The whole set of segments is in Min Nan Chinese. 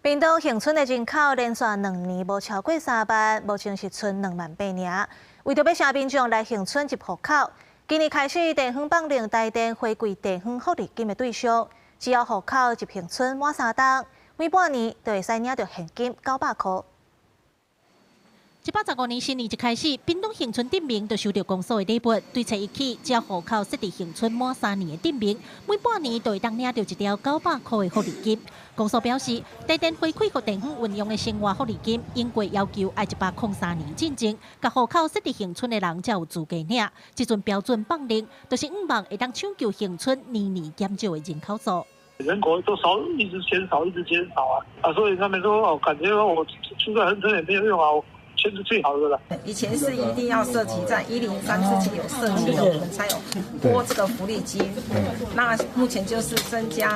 屏東恆春的人口連續2年無超過3萬，目前是賰2萬8爾。為著欲請民眾來恆春入戶口，今年開始地方放令台電回饋地方福利金的對象，只要戶口入恆春滿3冬，每半年就會使領著現金900箍。115年新年一開始，屏東恆春鎮民就收著公所的禮物。對冊日起，只要戶口設佇恆春滿三年的鎮民，每半年就會當領著一張九百箍的福利金。公所表示，台電回饋予地方運用的生活福利金，應過要求愛103年進前，共戶口設佇恆春的人才有資格領。這陣標準放令，就是向望會當搶救恆春年年減少的人口數。人口都少，一直減少，一直減少啊！啊，所以他們說哦，感覺我住在恆春也沒有用啊。是最好的了。以前是一定要設籍在103之前有設籍的，我們才有撥這個福利金。那目前就是增加，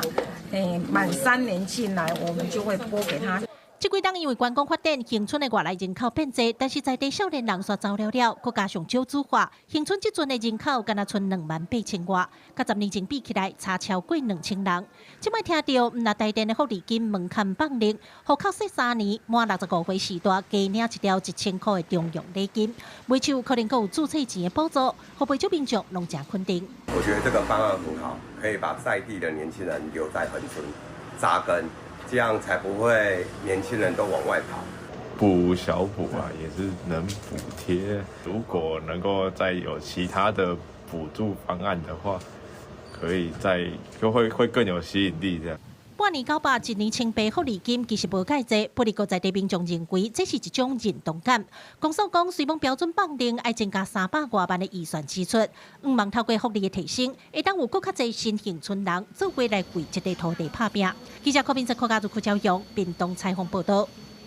滿3年進來，我們就會撥給他。這幾冬因為觀光發展，恆春的外來人口變濟，但是在地少年人煞走了了，閣加上少子化，恆春這陣的人口干焦賰2萬8千外，佮10年前比起來，差超過2000人。這擺聽著，毋但台電的福利金門檻放令，戶口設3年，滿65歲時代加領一張1000箍的中央禮金，袂少可能閣有註冊錢的補助，予袂少民眾攏誠肯定。我覺得這個方案很好，可以把在地的年輕人留在恆春紮根。這樣才不會年輕人都往外跑。補小補啊，也是能補貼。如果能夠再有其他的補助方案的話，可以再就會更有吸引力。這樣。半年九百，一年千八福利金其實無蓋濟，不過在地民眾認為這是一種認同感。公所講，雖罔標準放令愛增加300外萬的預算支出，向望透過福利的提升，會當有閣較濟新恆春人做伙來為這塊土地拍拚。記者柯明哲、柯家如、柯昭勇，屏東採訪報導。